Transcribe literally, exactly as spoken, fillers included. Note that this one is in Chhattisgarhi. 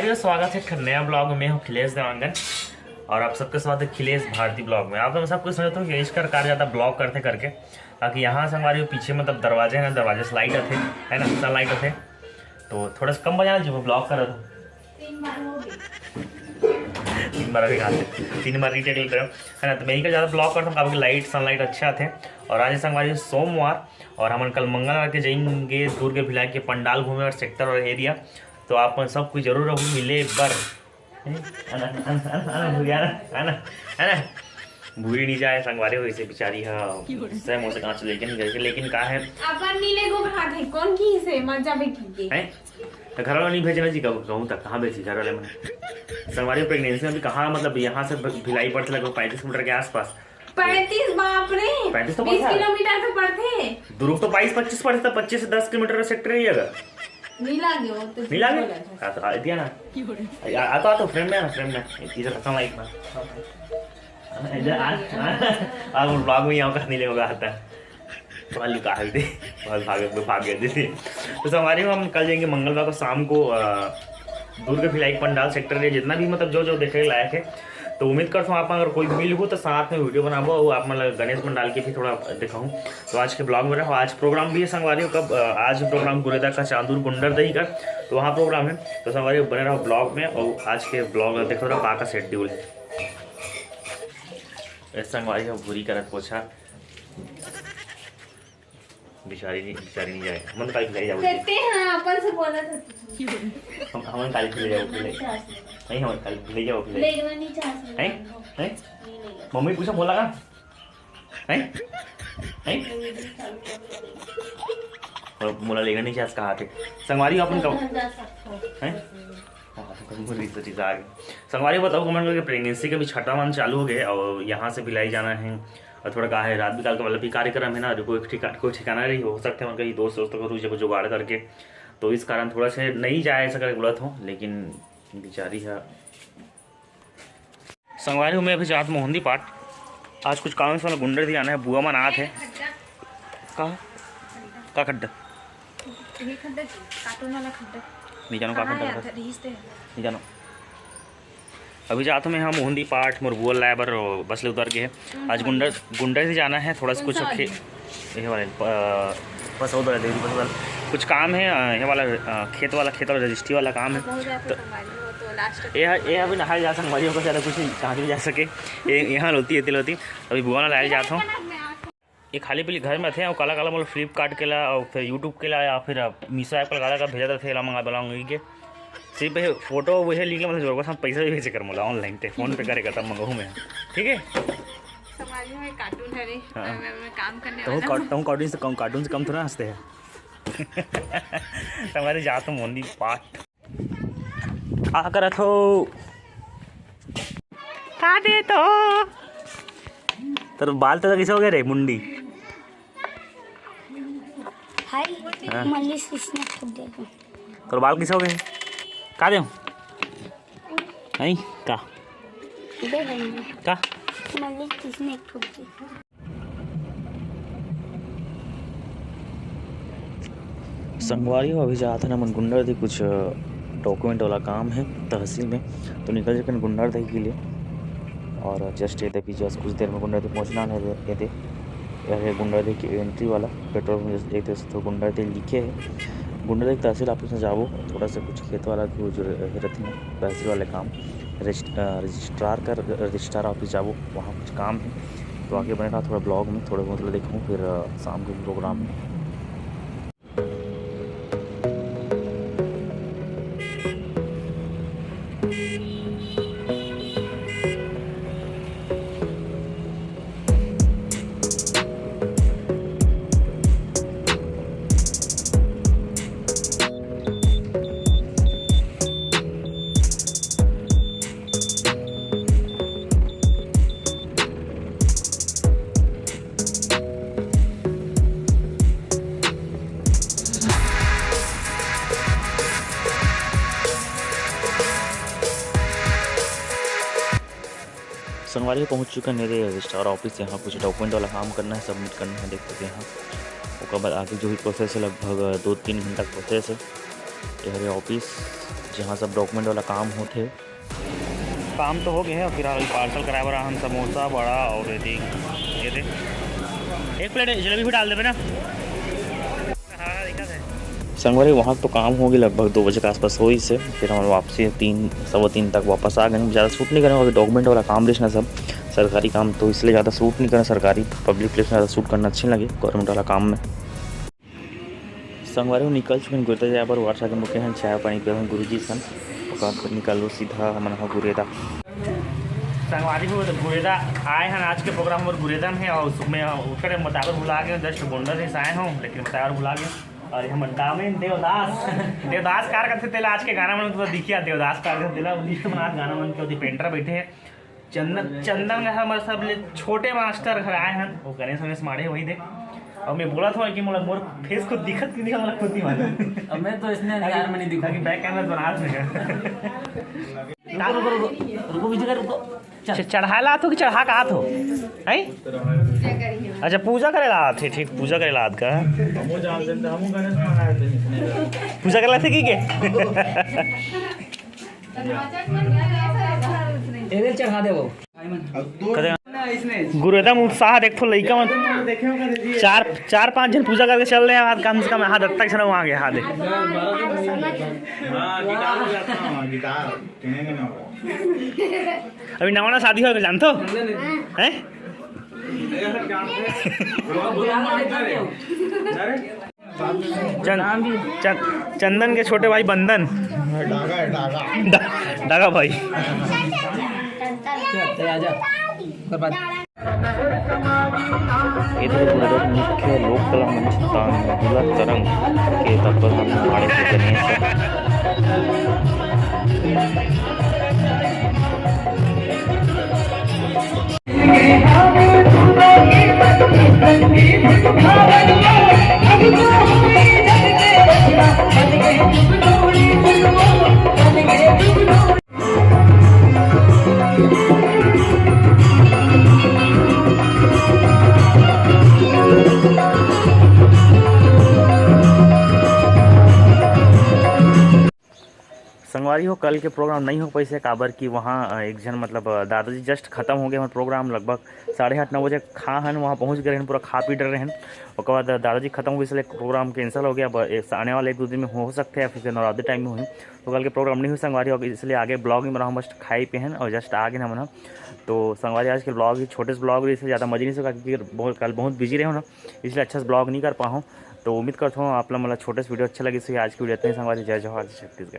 ये स्वागत है एक नया ब्लॉग में। मैं हूँ खिलेश देवांगन और आप सबके स्वागत है खिलेश भारती ब्लॉग में। आप लोग सब कुछ समझते हो कि इसका कार ज़्यादा ब्लॉग करते करके, ताकि यहाँ संगवारी हो पीछे मतलब दरवाजे है ना, दरवाजे से लाइट आते है ना, सन लाइट आते, तो थोड़ा सा कम बजाना जी, वो ब्लॉग कर रहा था। तीन बार अभी खाते, तीन बार रीटेक लेते हो, है ना। तो मैं इनका ज़्यादा ब्लॉग करता हूँ, काफ़ी लाइट, सनलाइट अच्छे आते हैं। और आज संगवारी सोमवार, और हमन कल मंगलवार के जाएंगे दुर्ग भिलाई के पंडाल घूमे और सेक्टर और एरिया। तो आप मन सब कोई जरूर रहू मिले बर। हैं? आना, आना, आना, आना, भूरी आना, आना, आना। भूरी नहीं जाए संगवारी हो, इसे बेचारी हा सह मोसे कहाँ चले लेकिन, लेकिन का है, अपन नी ले गो कहा थे, कौन की से मर जाबे की के। हैं? तो घर वाला नहीं भेजना जी, कहूँ कहूँ तक कहाँ भेजी घर वाले मन? संगवारी प्रेगनेंसी में भी कहाँ, मतलब यहाँ से भ-, भिलाई पड़ते लगभग पैंतीस किलोमीटर के आसपास। पैंतीस, बाप रे। पैंतीस तो बीस पड़ता है। किलोमीटर तो पड़ते। दुर्ग तो बाईस पच्चीस पड़ता, पच्चीस से दस किलोमीटर का सेक्टर ही अगर। नहीं लागे वो तो नहीं लागे? बोला था। हाँ, तो आ दिया ना। आ, आ तो, आ तो फ्रेम में, फ्रेम में। इधर खत्म लाइट में। इधर आ, आ, आ, ब्लॉग में यहाँ का नहीं लेगा आता। भालू का भी दे, भालू भाग, भाग गए दीदी। तो संगवारी हो, हम कल जाएंगे मंगलवार को शाम को, अ, दुर्ग भिलाई पंडाल सेक्टर में जितना भी मतलब जो जो देखे लायक है। तो उम्मीद करता हूँ आप अगर कोई मिल हो तो साथ में वीडियो बनाबो और आप मतलब गणेश पंडाल के भी थोड़ा दिखाऊँ। तो आज के ब्लॉग में रहो, आज प्रोग्राम भी है संगवारी हो, कब, अ, आज प्रोग्राम गुरेदा का चांदूर गुंडर दही का, तो वहाँ प्रोग्राम है। तो संगवारी हो बने रहो ब्लॉग में और आज के ब्लॉग में देखो रहो का का शेड्यूल है। ए संगवारी हो भूरी करत पोछा। बेचारी नहीं, बेचारी नहीं जाए। हमन काली भिलाई जाबो। करते हैं, अपन से बोला था। हम, हमन काली भिलाई जाबो, भिलाई। नहीं, हमन काली भिलाई जाबो, भिलाई। लेगना नहीं चाहते। हैं? हैं? नहीं, नहीं। मम्मी पूछा, मोला का? हैं? हैं? और मोला लेगना नहीं चाहते, कहा थे। संगवारी अपन का? घर जा सकते हो। हैं? हाँ, तो कहीं बोल रही तो चीज़ आ गई। संगवारी बताओ, कमेंट करके प्रेगनेंसी का भी छठा मंथ चालू हो गया और यहाँ से भिलाई जाना है। और थोड़ा का है, रात बिकाल का मतलब भी कार्यक्रम है ना, कोई ठिका-, कोई ठिकाना नहीं, हो सकता है उनका ही दोस्त, दोस्तों का रुझान को जुगाड़ करके, तो इस कारण थोड़ा से नहीं जाए ऐसा करके बोला था, लेकिन बेचारी है। संगवारी हो, मैं अभी जात मोहंदी पाठ, आज कुछ काम से गुंडर दी आना है, बुआ मन आत है। का? का खड्डा? ये खड्डा जी, कार्टून वाला खड्डा। नहीं जानो का कहाँ खड्डा है? आधा रहीस ते है। नहीं जानो। अभी जात हूँ मैं, हम मोहंदी पाठ मोर बुआ लाए बर बस ले उतर गए हैं। आज गुंडा, गुंडा से जाना है, थोड़ा सा कुछ खे-, ये वाले, अ, बस उधर है, बस उधर। कुछ काम है, अ, ये वाला, अ, खेत वाला, खेत वाला रजिस्ट्री वाला काम है। तो ये, ये अभी नहाए जा संगवारी हो, ज़्यादा कुछ नहीं, कहाँ भी जा सके। ये यहाँ लोती है, तिलोती। अभी बुआ ना लाए जात हूँ। ये खाली पीली घर में थे, और काला काला मोला फ्लिपकार्ट के ला, और फिर यूट्यूब के ला, या फिर मीशो ऐप पर काला का भेजा था, थैला मंगा बलाऊंगी के। सिर्फ ये फोटो वो है, लिंक ला, मतलब जोर हम पैसा भी भेजे कर मोला ऑनलाइन ते, फोन पे करेगा तब मंगाऊँ मैं, ठीक है? समाज में कार्टून है रे, हाँ। मैं, मैं काम करने तो वाला हूँ। कार्टून से कम, कार्टून से कम थोड़ा हंसते हैं। तुम्हारे जा तुम मोहंदी पाठ। का करत हो? का देत हो? तोर बाल तो कइसे हो गए रे मुंडी? हाय, हाँ। मलिश किसने कर दिया? तोर बाल कइसे हो गए? का देव? नहीं का? दे देंगे। का? मलिश किसने कर दिया? संगवारी हो, अभी जात हन हमन गुंडरदेही, कुछ डॉक्यूमेंट वाला काम है तहसील में, तो निकल जाथन गुंडरदेही के लिए। और जस्ट ये देखिए, जस्ट कुछ देर में गुंडरदेही पहुँचना है। ये दे, ये है गुंडरदेही की एंट्री वाला पेट्रोल पंप, जैसे देख सकते हो गुंडरदेही लिखे है। गुंडरदेही तहसील ऑफिस में जाबो, थोड़ा सा कुछ खेत वाला कुछ रहते हैं तहसील वाले काम, रजिस्ट-, अ, रजिस्ट्रार का, रजिस्ट्रार ऑफिस जाबो, वहाँ कुछ काम है। तो आगे बने रहा थोड़ा ब्लॉग में, थोड़ा बहुत दिखाऊँ फिर, अ, शाम के प्रोग्राम में। संगवारी हो, पहुंच चुका मेरे रजिस्ट्रार ऑफिस। यहाँ कुछ डॉक्यूमेंट वाला काम करना है, सबमिट करना है, देख सकते हैं। ओकर बाद आगे जो भी प्रोसेस है, लगभग दो तीन घंटा का प्रोसेस है। ये हरे ऑफिस, जहाँ सब डॉक्यूमेंट वाला काम होथे। काम तो हो गए हे, फिलहाल पार्सल कराए बर आहन समोसा, बड़ा और ये दे, ये दे। एक प्लेट जलेबी भी डाल देबे ना। हाँ, हाँ, दिखा दे। संगवारी, वहाँ तो काम हो गया, लगभग दो बजे के आसपास होइस हे। फिर हम वापसी तीन, सवा तीन तक वापस आ गए। ज़्यादा शूट नहीं करेंगे, क्योंकि डॉक्यूमेंट वाला काम रहिस ना सब, सरकारी काम, तो इसलिए ज़्यादा शूट नहीं करें। सरकारी पब्लिक प्लेस में ज़्यादा शूट करना अच्छे नहीं लगे, गवर्नमेंट वाला काम में। संगवारी हो, निकल चुके हैं गुरेदा जाए बर, WhatsApp के मुके हैं, चाय पानी पिए हैं गुरुजी सन, ओकर बाद निकलो सीधा हमन ह गुरेदा। संगवारी हो, तो गुरेदा आए हैं, आज के प्रोग्राम हमर गुरेदा में है और मैं ओकर बताए बर भुला गए, जस्ट गोंडल से आए हूँ, लेकिन बताए बर भुला गए। और ये हमर दामिन देवदास, देवदास कार करते तेला आज के गाना मन तो दिखिया, देवदास कार करते तेला लिस्ट बना गाना मन के ओती पेंटर बैठे हैं। चंदन, चंदन का हमर सबले छोटे मास्टर घर आए हन, वो गणेश वणेश माढ़े वही दे। और मैं बोला था कि मोला मोर फेस खुद दिखत कि नहीं, मोला खुद नहीं मालूम। अब मैं तो इसने यार में नहीं दिखा। ताकि बैक कैमरा बना दे। रुको, रुको, रुको, रुको, विजय का रुको। चल। च-, चढ़ाए ला आत हो कि चढ़ा के आत हो? हैं? अच्छा, पूजा करे ला आत हे, ठीक, पूजा करे ला आत का? हमू जानते हैं, हमू गणेश मंगाए थे इसने। पूजा करे ला आत हे कि के? एरे चढ़ा दे वो। कदे गुरु एकदम उत्साह देख तो लइका मन चार, चार पांच झन पूजा करके चल रहे हैं, कम से कम हाथ तक से वहाँ गए, हाथ दे। हाँ, गिटार बजाता हूँ, गिटार। अभी नवा नवा शादी हो गया, जानते हो? हैं? चंद, चंद, चंदन के छोटे भाई बंदन। डागा है, डागा। डा-, डागा भाई। चल, चल, आजा। ओकर बाद इधर गुरुदेव मुख्य लोक कला मंच तांदुला तरंग के तत्वाधान में माणिक गणेश। संगवारी हो, कल के प्रोग्राम नहीं हो पाइस हे, काबर कि वहाँ, अ, एक झन, मतलब, अ, दादाजी जस्ट खत्म हो गए हमारे प्रोग्राम, लगभग साढ़े आठ, नौ बजे खा हन, वहाँ पहुँच गए रहन, पूरा खा पी डरे रहन। ओकर बाद दादाजी खत्म हो गए, इसलिए प्रोग्राम कैंसिल हो गया। अब एक, आने वाले एक दो दिन में हो सकते हैं, फिर से नवरात्रि टाइम में होही, तो कल के प्रोग्राम नहीं हो संगवारी हो, इसलिए आगे ब्लॉग में बनाऊँ, बस खाए पिए हन और जस्ट आ गए हमन ह। तो संगवारी, आज के ब्लॉग ही छोटे से ब्लॉग रहिस हे, ज़्यादा मजे नहीं से, क्योंकि बहुत, कल बहुत बिजी रहे हो ना, इसलिए अच्छा से ब्लॉग नहीं कर पाहूँ। तो उम्मीद करता हूँ आप लोग, मतलब, छोटे से वीडियो अच्छा लगे। इसलिए आज की वीडियो इतने संगवारी, जय जोहार, जय छत्तीसगढ़।